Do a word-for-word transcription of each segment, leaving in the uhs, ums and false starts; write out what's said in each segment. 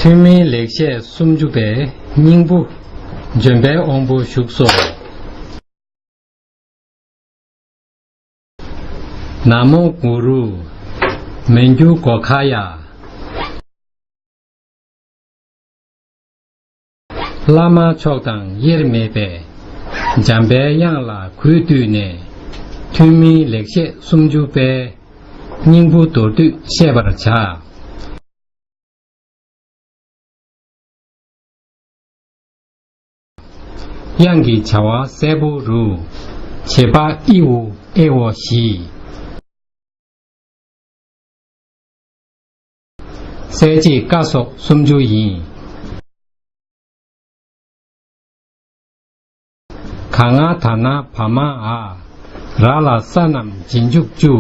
ཐུན་མིན་ལེགས་བཤད་སུམ་ཅུ་པའི་སྙིང་པོ། ལྗོན་པའི་དབང་པོ་བཞུགས་སོ། ན་མོ་གུ་རུ། མི་འགྱུར་གྷོ་ཥ་ཡ། བླ་མ་མཆོག་དང་དབྱེར་མེད་པའི། འཇམ་པའི་དབྱངས་ལ་གུས་བཏུད་ནས། ཐུན་མིན་ལེགས་བཤད་སུམ་ཅུ་པའི། སྙིང་པོ་མདོར་བསྡུས་བཤད་པར་བྱ། དབྱངས་ཀྱི་བྱ་བ་གསལ་པོ་རུ། བྱེད་པ་ཨི་ཨུ་ཨེ་ཨོ་བཞི། གསལ་བྱེད་ཀ་སོགས་སུམ་ཅུ་ཡིན། ག་ང་ད་ན་བ་མ་འ། ར་ལ་ས་རྣམས་རྗེས་འཇུག་བཅུ།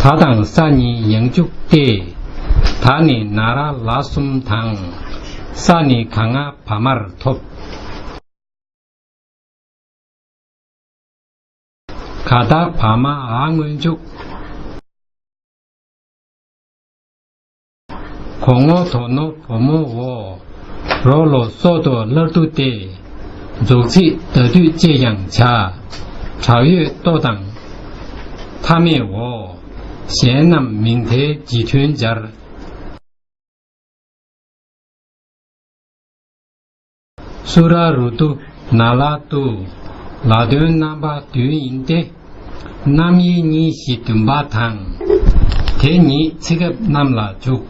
ད་དང་ས་གཉིས་ཡང་འཇུག་སྟེ། ད་ནི་ན་ར་ལ་གསུམ་དང་། ས་ནི་ག་ང་བ་མར་ཐོབ། ག་ད་བ་མ་འ་སྔོན་འཇུག་གོ་ངོ་དོ་ནོ་བོ་མོ་འོ། རོ་ལོ་སོ་ཏོ་སླར་བསྡུ་སྟེ། རྫོགས་ཚིག་ཟླ་སྡུད་ཅེས་ཀྱང་བྱ། དྲག་ཡོད་ལྟོ་དང་མཐའ་མེད་འོ། གཞན་རྣམས་མིང་མཐའི་རྗེས་མཐུན་སྦྱར། སུ་ར་རུ་ཏུ་ན་ལ་ཏུ། ལ་དོན་རྣམ་པ་བདུན་ཡིན་ཏེ། རྣམ་དབྱེ་གཉིས་བཞི་བདུན་པ་དང་། དེ་ཉིད་ཚེ་སྐབས་རྣམས་ལ་འཇུག་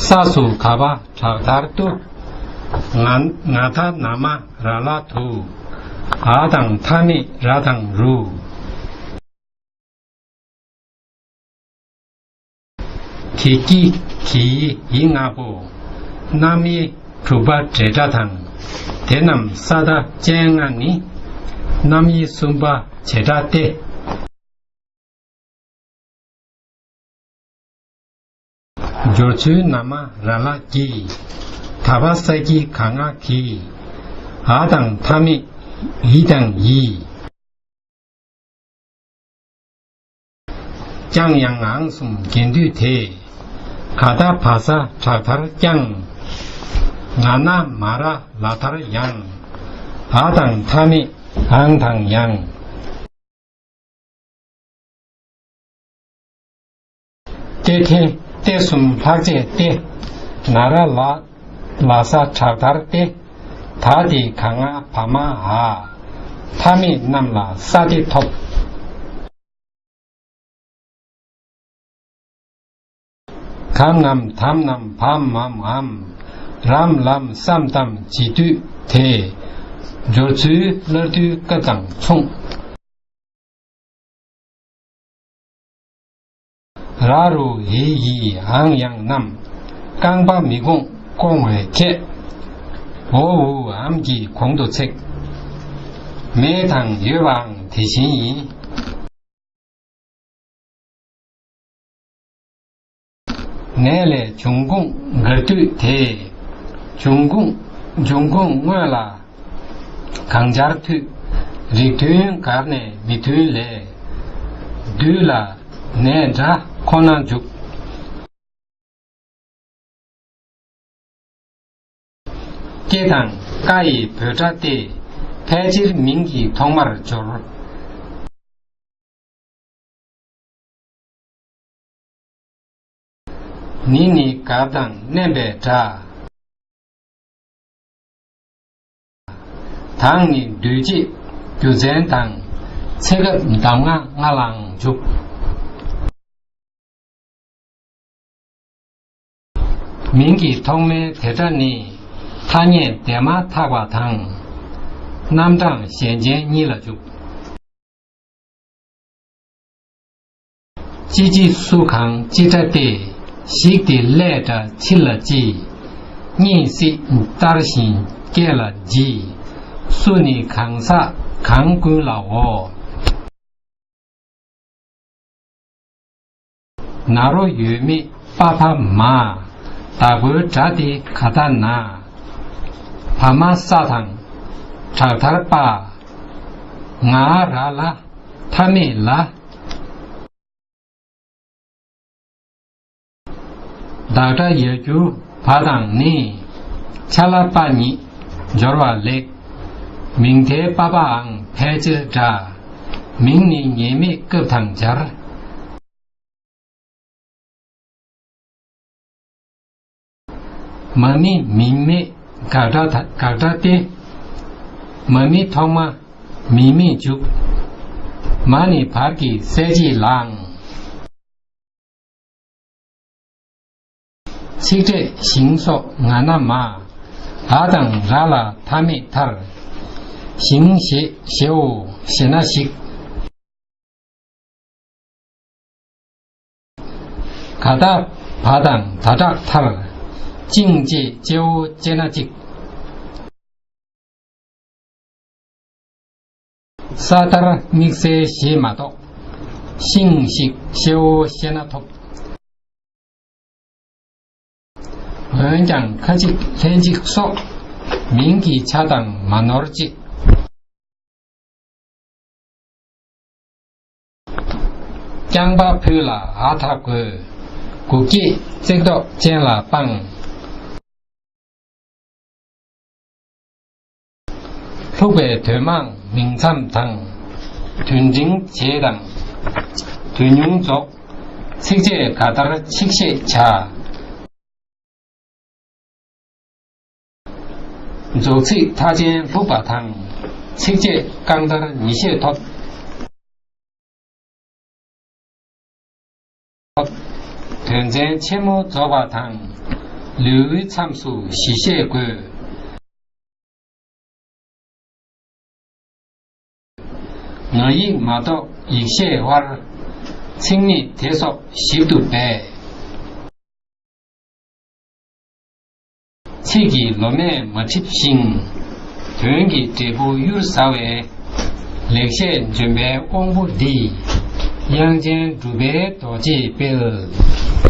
ས་སུ་ག་བ་དྲག་མཐར་ཏུ། ང་ང་ད་ན་མ་ར་ལ་དུ། འ་དང་མཐའ་མེད་ར་དང་རུ། གི་ཀྱི་གི་ཡི་ལྔ་པོ། རྣམ་དབྱེ་དྲུག་པ་འབྲེལ་སྒྲ་དང་། དེ་རྣམས་ས་མཐའ་ཅན་ལྔ་ནི། རྣམ་དབྱེ་གསུམ་པ་བྱེད་སྒྲ་སྟེ། སྦྱོར་ཚུལ་ན་མ་ར་ལ་གྱི། ད་བ་ས་ཀྱི་ག་ང་གི། འ་དང་མཐའ་མེད་འི་དང་ཡི། ཀྱང་ཡང་འང་གསུམ་རྒྱན་སྡུད་དེ། ག་ད་བ་ས་དྲག་མཐར་ཀྱང་། ང་ན་མ་ར་ལ་མཐར་ཡང་། འ་དང་མཐའ་མེད་འང་དང་ཡང་། ཏེ་ཐེ་ཏེ་གསུམ་ལྷག་བཅས་ཏེ། ན་ར་ལ་ལ་ས་དྲག་མཐར་ཏེ། ད་དེ་ག་ང་བ་མ་འ། མཐའ་མེད་རྣམས་ལ་ས་སྟེ་ཐོབ། ག་ངམ་དམ་ནམ་བམ་མམ་འམ། རམ་ལམ་སམ་དམ་འབྱེད་སྡུད་དེ། སྦྱོར་ཚུལ་སླར་བསྡུའི་སྐབས་དང་མཚུངས། ར་རུ་འི་ཡི་འང་ཡང་རྣམས། རྐང་པ་མི་གོང་སྐོང་བས་ཁྱད། འོ་འུ་འམ་གྱི་གོང་དུ་ཚེག་མེད་དང་ཡོད་པའང་དེ་བཞིན་ཡིན། ནས་ལས་འབྱུང་ཁུངས་འགལ་སྡུད་དེ། འབྱུང་ཁུངས་འབྱུང་ཁུངས་དངོས་ལ་གང་སྦྱར་མཐུད། རིགས་མཐུན་འགལ་ནས་མི་མཐུན་ལས། སྡུད་ལ་ནས་འདྲ་ཁོ་ན་འཇུག་ཀྱེ་དང་ཀ་ཡི་འབོད་སྒྲ་སྟེ། ཕལ་ཆེར་མིང་གི་ཐོག་མར་སྦྱོར། ནི་ནི་གར་དང་མནན་པའི་སྒྲ། དང་ནི་སྡུད་བྱེད་རྒྱུ་མཚན་དང་། ཚེ་སྐབས་གདམས་ངག་ལྔ་ལའང་འཇུག་མིང་གི་ཐོག་མའི་དེ་སྒྲ་ནི། ཐ་སྙད་འདས་མ་ཐག་པ་དང་། རྣམ་གྲངས་གཞན་ཅན་གཉིས་ལ་འཇུག་ཅི་ཅི་སུ་གང་ཅི་སྒྲ་སྟེ། ཞིག་སྟེ་ལས་སྒྲ་ཕྱིར་ལ་ཅི། གཉིད་སྲིད་ལྟར་བཞིན་སྐད་ལ་ཇི། སུ་ནི་གང་ཟག་གང་ཀུན་ལའོ། ན་རོ་ཡོད་མེད་པ་ཕ་མ། བདག་པོའི་སྒྲ་སྟེ་ག་ད་ན། བ་མ་ས་དང་དྲག་མཐར་པ། ང་ར་ལ་ མཐའ་མེད་ལ། བདག་སྒྲ་ཡར་གྱུར་བ་དང་ནི། ཆ་ལ་པ་ཉིད་སྦྱོར་བ་ལེགས། མིང་མཐའི་པ་པའང་ཕལ་ཆེར་འདྲ། མིང་ནི་ངེས་མེད་སྐབས་དང་སྦྱར། མ་མི་མིང་མེད་དགག་སྒྲ་ད་དགག་སྒྲ་སྟེ། མ་མི་ཐོག་མ་མིང་མེད་འཇུག། མ་ནི་བར་གྱི་གསལ་བྱེད་ལའང་། ཚིག་ཕྲད་ཞིང་སོགས་ང་ན་མ། འ་དང་ར་ལ་མཐའ་མེད་མཐར། ཞིང་ཞེས་ཞེའོ་ཞེ་ན་ཞིག། ག་ད་བ་དང་ད་དྲག་མཐར། ཅིང་ཅེས་ཅེའོ་ཅེ་ན་ཅིག། ས་མཐར་དམིགས་བསལ་ཞེས་མ་གཏོགས། ཤིང་ཞིག་ཤེའོ་ཤེ་ན་ཐོབ། འོན་ཀྱང་ཁ་ཅིག་ལྷན་ཅིག་སོགས་མིང་གི་ཆ་དང་མ་ནོར་ཅིག། རྐྱང་པ་ཕུད་ལ་འ་མཐའ་དགོས། གུག་སྐྱེས་བརྩེགས་འདོགས་ཅན་ལ་སྤང་། ལྷུག་པའི་དོན་མང་མིང་མཚམས་དང་། དོན་འབྲིང་བྱེད་དང་དོན་ཉུང་རྫོགས། ཚིགས་བཅད་ག་མཐར་ཆིག་ཤད་བྱ། རྫོགས་ཚིག་མཐའ་ཅན་ལྷུག་པ་དང་། ཚིགས་བཅད་རྐང་མཐར་ཉིས་ཤད་ཐོབ། དོན་ཚན་ཆེན་མོ་རྫོགས་པ་དང་། ལེའུའི་མཚམས་སུ་བཞི་ཤད་དགོས། ང་ཡིག་མ་གཏོགས་ཡིག་ཤད་དབར། ཚིག་ཉིད་དེ་སོགས་ཞིབ་ཏུ་སྦས། ཚིག་གི་ལོ་མས་མ་བསྒྲིབས་ཤིང་། དོན་གྱི་འབྲས་བུ་གཡུར་ཟ་བའི། ལེགས་བཤད་ལྗོན་པའི་དབང་པོ་འདི། དབྱངས་ཅན་གྲུབ་པའི་རྡོ་རྗེས་སྤེལ།